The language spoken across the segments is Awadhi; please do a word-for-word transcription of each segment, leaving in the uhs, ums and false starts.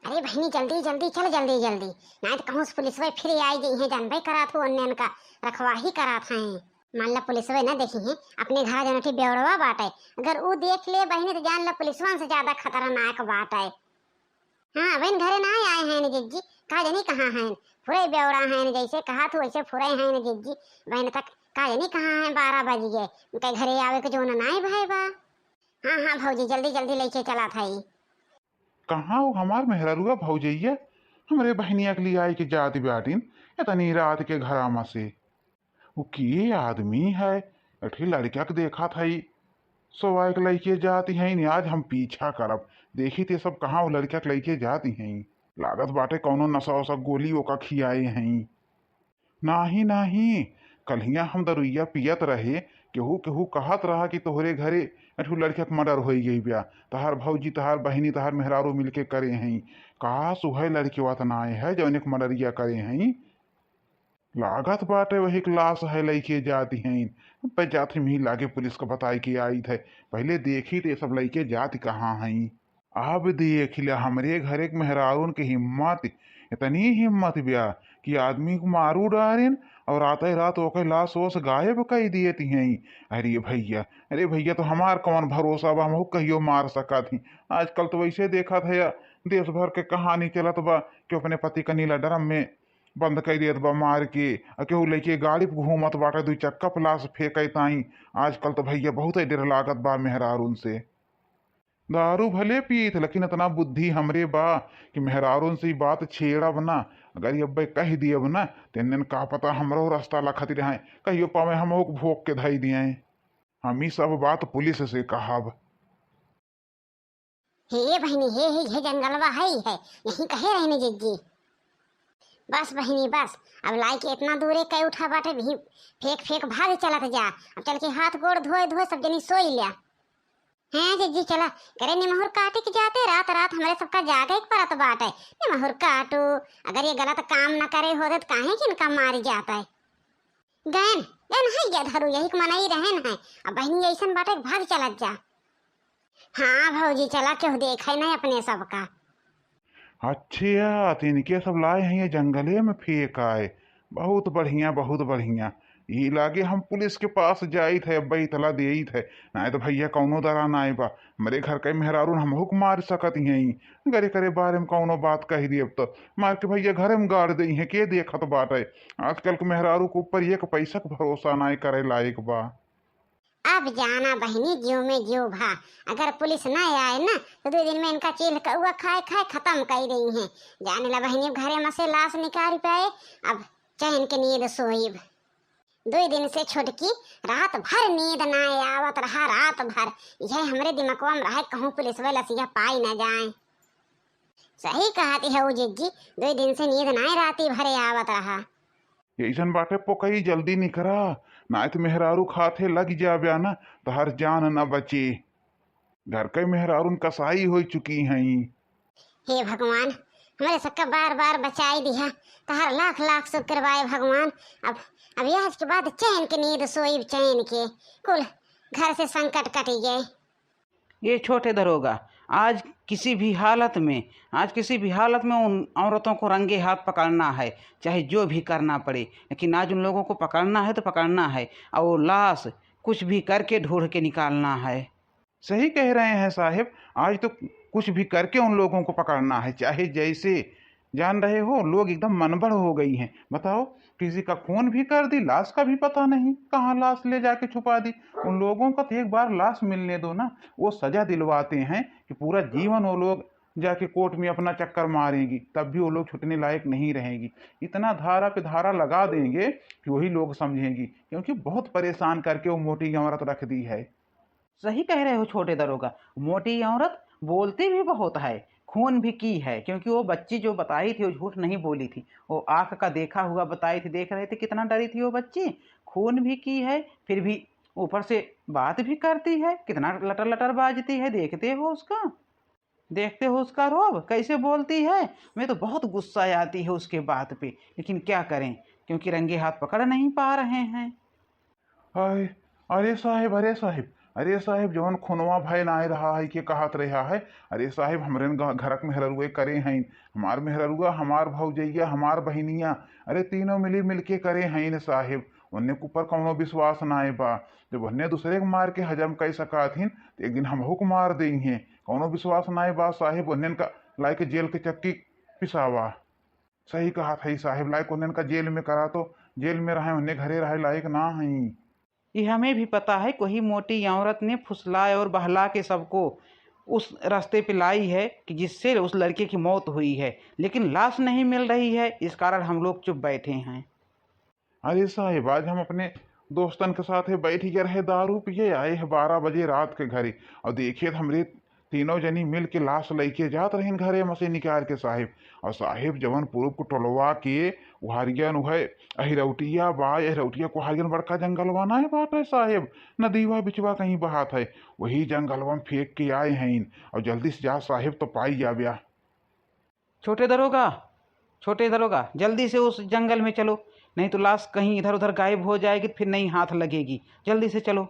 अरे बहिनी, जल्दी जल्दी चल, जल्दी जल्दी, नाहीं त कहूँ से पुलिसवे फिर आई जइहैं, जानबे करात हो अन्यन का रखवाही करात हैं। मान ला पुलिसवे न देखिहैं, अपने घर जौन ठी बेवड़वा बाटे, अगर ऊ देख ले बहिनी त जान ला पुलिसवन से ज्यादा खतरनाक बाटे। हाँ, अबहिन घरे नाहीं आए हैं जिज्जी, का जानी कहाँ हैं, फुरे बेवड़ा हैं, जैसे कहा थू वैसे फुरे हैं जिज्जी। बहिन तक का जानी कहाँ हैं, बारह बज गए, उनके घरे आवे के जौन नाहीं भय बा। हाँ हाँ भौजी, जल्दी जल्दी लइके चला था। कहाँ हो हमार मेहररुआ भौजैया? हमरे बहिनिया के लिए आई के जात बाटिन इतनी रात के घरा में से। वो के आदमी है? एक ठे लड़का के देखत हई, सोवाए के लइके जात हईन। आज हम पीछा करब, देखी ते सब कहाँ वो लड़का के लइके जात हईन। लागत बाटे कौनो नशा वशा गोली ओका खियाए हईन। नाही, नाही, कल्हिया हम दरुइया पियत रहे, केहू, केहू कहत रहा कि तोहरे घरे एक ठो लड़का के मर्डर होई गई बा, तहार भौजी, तहार बहिनी, तहार मेहरारू मिलके करे हईं। काश उहे लड़कवा त नाय है जौन एक मर्डरिया करे हईं। लागत बाटे वही के लाश है, लइके जात हईं। अब जात ही लागे पुलिस का बताई के आइत है, पहिले देखी त ये सब लइके जात कहाँ हईं। अब देख ला, हमरे घरे के मेहरारून के हिम्मत, इतनी हिम्मत बा कि आदमी को मारू डारेन और राते रात ओके लाश वोश गायब कई दियत हईं। अरे भैया, अरे भैया, तो हमार कौन भरोसा बा, हमहू कहियो मार सकत ही। आजकल तो वैसे देखत है, देश भर के कहानी चलत बा कि अपने पति का नीला ड्रम में बंद कई देत बा मार के, आ केहू लइके गाड़ी पे घूमत बाटे, दुई चक्का पे लाश फेंके ताई। आजकल तो भैया बहुत डर लागत बा मेहरारून से। दारू भले पीत, लेकिन इतना बुद्धि हमरे बा कि मेहरारून से ई बात छेड़ब ना। अगर ये अब्बे कह दियब ना, तो इन्हन का पता हमरो रास्ता लखत रहें, कहियो पावे हमहू के भोंक के धई दिए। हम ई सब बात पुलिस से कहब। हे बहिनी, हे, हे, हे जंगलवा है, है, यहीं कहे रहने जिज्जी। बस बहिनी, बस, अब लाई के इतना दूरे कई उठा बाटे, भी फेंक, फेंक भाग चलत जा। अब चल के हाथ गोड़ धोए, धोए सब जनी सोई ल्या। हैं जिज्जी, चला, करे निमहुर काटे के जाते, रात, रात हमरे सबका जागे के परत बाटे। निमहुर काटू, अगर ये गलत काम न करे होते, तो काहे कि इनका मारी जाते। गयन, गयन है ये धरू, यही के मनई रहन है। अब बहिनी ऐसन बाटे, भाग चलत जा। हाँ भौजी, चला, केहू देखे नहीं अपने सबका। अच्छा, तो इनके सब लाए हैं ये जंगले में फेंक आए। बहुत बढ़िया, बहुत बढ़िया। ई लागे हम पुलिस के पास जाइत है, अब्बे इतला देइत है, नाहीं तो भैया कौनो दरा नाय बा। हमरे घर के मेहरारून हमहू के मार सकत हैं। अगर एकरे बारे में कौनो बात कह दियब तो मार के भैया घरे में गाड़ देइहैं, के देखत बाटे। आजकल के मेहरारू के ऊपर एक पैसा के भरोसा नाय करे लायक बा। अब जाना बहिनी, ज्यों में ज्यों भा, अगर पुलिस न आए ना, तो दुइ दिन में इनका चील कौआ खाए खाए खतम कई देइहैं। जाने ला बहिनी, अब घरे में से लाश निकाल पाए, अब चैन के नींद सोइब। दुइ दिन से छोटकी रात भर नींद ना आवत रहा, रात भर यह हमरे दिमकवा में रहे, कहूँ पुलिस वाला सिया पाई न जाए। सही कहती है वो जिज्जी, दुइ दिन से नींद ना राती भरे आवत रहा। ऐसन बाटे पोकई, जल्दी निकरा, नाय त मेहरारू खाथे लग जाब्या ना, तहार जान न बचे। घर के मेहरारून कसाई होइ चुकी हईं। हे भगवान, हमरे सबका बार बार बचाई दिहा, तहार लाख लाख शुक्र बाय भगवान। अब, अब आज के बाद चैन के नींद सोइब चैन के, कुल घर से संकट कटी गए। ये छोटे दरोगा, आज किसी भी हालत में, आज किसी भी हालत में उन औरतों को रंगे हाथ पकड़ना है, चाहे जो भी करना पड़े, लेकिन आज उन लोगों को पकड़ना है तो पकड़ना है, और वो लाश कुछ भी करके ढूंढ के निकालना है। सही कह रहे हैं साहेब, आज तो कुछ भी करके उन लोगों को पकड़ना है, चाहे जैसे। जान रहे हो, लोग एकदम मनबढ़ हो गई हैं। बताओ, किसी का खून भी कर दी, लाश का भी पता नहीं, कहाँ लाश ले जाके छुपा दी। उन लोगों का तो एक बार लाश मिलने दो ना, वो सजा दिलवाते हैं कि पूरा जीवन वो लोग जाके कोर्ट में अपना चक्कर मारेंगी, तब भी वो लोग छूटने लायक नहीं रहेंगी। इतना धारा पे धारा लगा देंगे कि वही लोग समझेंगी, क्योंकि बहुत परेशान करके वो मोटी औरत रख दी है। सही कह रहे हो छोटे दरोगा, मोटी औरत बोलती भी बहुत है, खून भी की है, क्योंकि वो बच्ची जो बताई थी, वो झूठ नहीं बोली थी, वो आँख का देखा हुआ बताई थी, देख रहे थे कितना डरी थी वो बच्ची, खून भी की है, फिर भी ऊपर से बात भी करती है, कितना लटर लटर बाजती है, देखते हो उसका, देखते हो उसका रोब, कैसे बोलती है। मैं तो बहुत गुस्सा आती है उसके बात पे, लेकिन क्या करें, क्योंकि रंगे हाथ पकड़ नहीं पा रहे हैं। हाय, अरे साहेब, अरे साहेब, अरे साहेब, जवन खुनवा भय नाय रहा है के कहत रहा है? अरे साहेब, हमरे न घ-, घरक मेहररुए करे हैं, हमार मेहररुआ, हमार भौजैया, हमार बहिनिया, अरे तीनों मिली मिलके करे हैं न साहेब। उन्ने के ऊपर कौनो विश्वास नाय बा। जब उन्ने दूसरे के मार के हजम कर सकत हिन, तो एक दिन हमहू के मार देइहें। कौनो विश्वास नाय बा साहेब, उन्ने का लाइके जेल के चक्की पिसावा। सही कहत हई साहेब, लाइके उन्ने का जेल में करा तो जेल में रहे, उन्ने घरे रहे लायक ना हई। ये हमें भी पता है, कोई मोटी औरत ने फुसला और बहला के सबको उस रास्ते पे लाई है कि जिससे उस लड़के की मौत हुई है, लेकिन लाश नहीं मिल रही है, इस कारण हम लोग चुप बैठे हैं। अरे साहेब, आज हम अपने दोस्तन के साथ बैठ के रहे, दारू पिए आए हैं बारह बजे रात के घरे, और देखिए हमरे तीनों जनी मिल के लाश लइके जात रहिन घरे में से निकाल के साहेब। और साहेब जवन पूरब को टोलवा के उहारियन उहे अहिरौटिया बा, अहिरौटिया को उहारियन बड़का जंगलवा ना है बाटे साहेब, नदीवा बिचवा कहीं बहात है, वही जंगलवा में फेंक के आए हैं। और जल्दी से जा साहेब तो पाई जाब्या। छोटे दरोगा, छोटे दरोगा, जल्दी से उस जंगल में चलो, नहीं तो लाश कहीं इधर उधर गायब हो जाएगी, फिर नहीं हाथ लगेगी। जल्दी से चलो।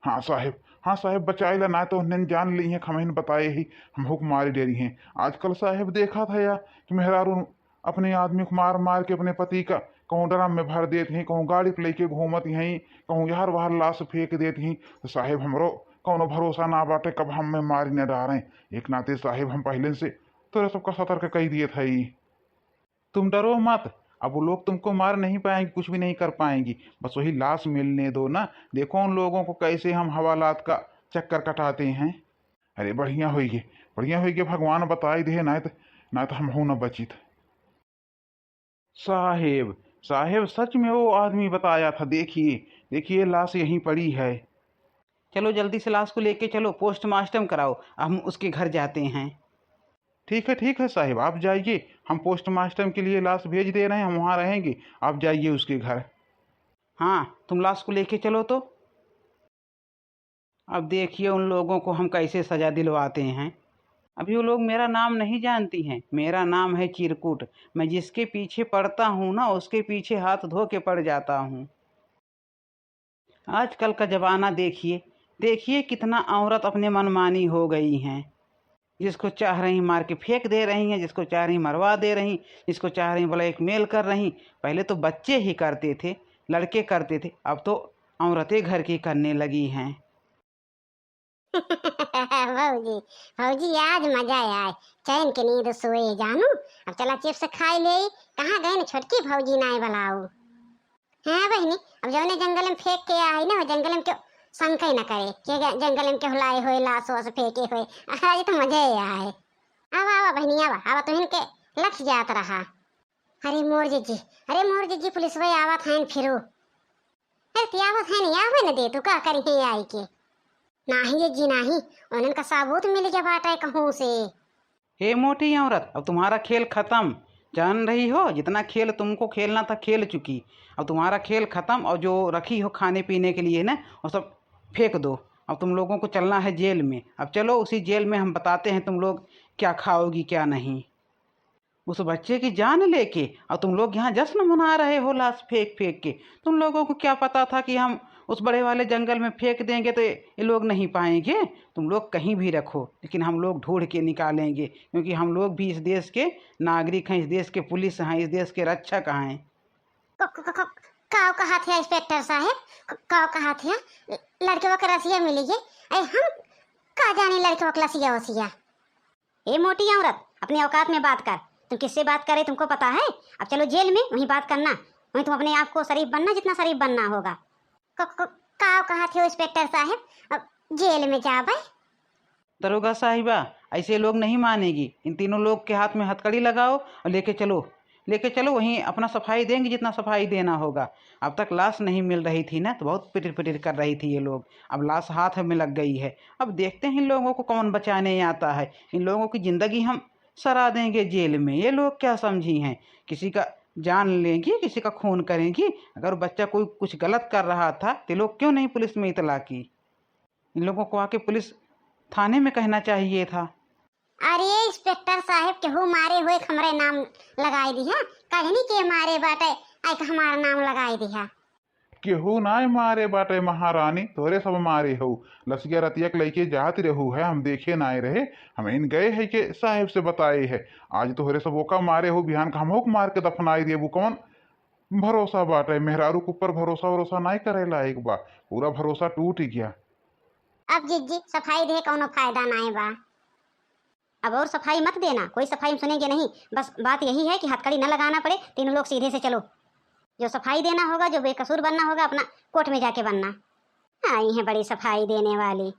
हाँ साहेब, हाँ साहेब, बचाई ला, ना तो उन्हें जान ली हैं, खमहिन बताए ही, हम हुक मारे डेरी हैं। आजकल साहेब देखा था या कि मेहरारू अपने आदमी को मार मार के अपने पति का कहूँ ड्रम में भर देत ही, कहूँ गाड़ी पे लेके घूमत ही, कहूँ यार वाहर लाश फेंक देत ही। तो साहेब हमरो कौनो भरोसा ना बाटे, कब हम में मारी न डारें। एक नाते साहेब हम पहले से तोरे सबका सतर्क कई दिए थे। तुम डरो मत, अब वो लोग तुमको मार नहीं पाएंगे, कुछ भी नहीं कर पाएंगी। बस वही लाश मिलने दो ना, देखो उन लोगों को कैसे हम हवालात का चक्कर कटाते हैं। अरे बढ़िया होइगे, बढ़िया होइगे, भगवान बताई दे, ना तो, ना तो हम हो न बचित। साहेब, साहेब सच में वो आदमी बताया था, देखिए, देखिए लाश यहीं पड़ी है। चलो जल्दी से लाश को लेके चलो, पोस्टमार्टम कराओ, हम उसके घर जाते हैं। ठीक है, ठीक है साहेब, आप जाइए, हम पोस्टमार्टम के लिए लाश भेज दे रहे हैं, हम वहाँ रहेंगे, आप जाइए उसके घर। हाँ, तुम लाश को लेके चलो तो। अब देखिए उन लोगों को हम कैसे सजा दिलवाते हैं। अभी वो लोग मेरा नाम नहीं जानती हैं, मेरा नाम है चिरकुट। मैं जिसके पीछे पड़ता हूँ ना, उसके पीछे हाथ धो के पड़ जाता हूँ। आजकल का जमाना देखिए, देखिए कितना औरत अपने मनमानी हो गई हैं। जिसको चाह रही मार के फेंक दे रही हैं, जिसको चाह रही मरवा दे रही, जिसको चाह रही ब्लैकमेल कर रही। पहले तो बच्चे ही करते थे, लड़के करते थे, अब तो औरतें घर की करने लगी हैं। भौजी, भौजी आज मजा आए, चैन के नींद सोए जानू। अब चला चिप्स खाई ले, कहाँ गए न छोटकी भौजी नाय बलाऊ। हाँ बहिनी, अब जौने जंगल में फेंक के आई ना, वो जंगल में क्यों शंका ही ना करे कि ग-, जंगल में केहू लाए होए, लाश वाश फेंके होए। आज तो मजे ही आए। आवा, आवा बहिनी, आवा, आवा, तुहिन के लख जात रहा। अरे मोर जीजी, अरे मोर जीजी, पुलिस भाई आवत हैं फिरू। अरे ते आवत हैं नहीं, आवे न दे, तू का करी है आई के? नाही जीजी नाही, उन्हन का सबूत मिल गया बाटे कहूँ से। हे मोटी औरत, अब तुम्हारा खेल खतम। जान रही हो, जितना खेल तुमको खेलना था, खेल चुकी। अब तुम्हारा खेल खतम, और जो रखी हो खाने पीने के लिए ना, वो सब फेंक दो। अब तुम लोगों को चलना है जेल में। अब चलो, उसी जेल में हम बताते हैं तुम लोग क्या खाओगी, क्या नहीं। उस बच्चे की जान लेके और तुम लोग यहाँ जश्न मना रहे हो लाश फेंक फेंक के। तुम लोगों को क्या पता था कि हम उस बड़े वाले जंगल में फेंक देंगे तो ये लोग नहीं पाएंगे? तुम लोग कहीं भी रखो, लेकिन हम लोग ढूंढ के निकालेंगे, क्योंकि हम लोग भी इस देश के नागरिक हैं, इस देश के पुलिस हैं, इस देश के रक्षक हैं। क-, क-, क-, क-, काव कहा थे इंस्पेक्टर साहब? क-, काव कहा थे? लड़कवा के रसिया मिली है। अरे हम का जाने लड़कवा के लसिया वसिया। ए मोटी औरत, अपनी औकात में बात कर। तुम किससे बात कर रहे, तुमको पता है? अब चलो जेल में, वहीं बात करना, वहीं तुम अपने आप को शरीफ बनना, जितना शरीफ बनना होगा। क-, क-, काव कहा थे इंस्पेक्टर साहब, अब जेल में जाबे? दरोगा साहिबा, ऐसे लोग नहीं मानेगी। इन तीनों लोग के हाथ में हथकड़ी लगाओ और लेके चलो, लेके चलो, वहीं अपना सफाई देंगे जितना सफाई देना होगा। अब तक लाश नहीं मिल रही थी ना, तो बहुत पिटिर पिटिर कर रही थी ये लोग। अब लाश हाथ में लग गई है, अब देखते हैं इन लोगों को कौन बचाने आता है। इन लोगों की ज़िंदगी हम सरा देंगे जेल में। ये लोग क्या समझी हैं, किसी का जान लेंगी, किसी का खून करेंगी? अगर बच्चा कोई कुछ गलत कर रहा था तो ये लोग क्यों नहीं पुलिस में इतला की? इन लोगों को आके पुलिस थाने में कहना चाहिए था। अरे इंस्पेक्टर साहब, केहू मारे हुए हमरे नाम लगाई दिहा, कहनी के मारे बाटे, आइके हमारा नाम लगाई दिहा। केहू नाय मारे बाटे महारानी, तोहरे सब मारे हो। लसिया रतिया के लइके जात रहू है, हम देखे नाय रहे, हम इन गए है के साहेब से बताए है। आज तोहरे सब ओका मारे हो, बिहान का हमहू के मार के दफनाई देबू। कौन भरोसा बाटे? मेहरारू के ऊपर भरोसा वरोसा नाय करे लायक बा, पूरा भरोसा टूट गया। अब जिज्जी सफाई दे कौनो फायदा नाय बा। अब और सफाई मत देना, कोई सफाई हम सुनेंगे नहीं। बस बात यही है कि हथकड़ी न लगाना पड़े, तीनों लोग सीधे से चलो। जो सफाई देना होगा, जो बेकसूर बनना होगा, अपना कोर्ट में जाके बनना। आई हैं बड़ी सफाई देने वाली,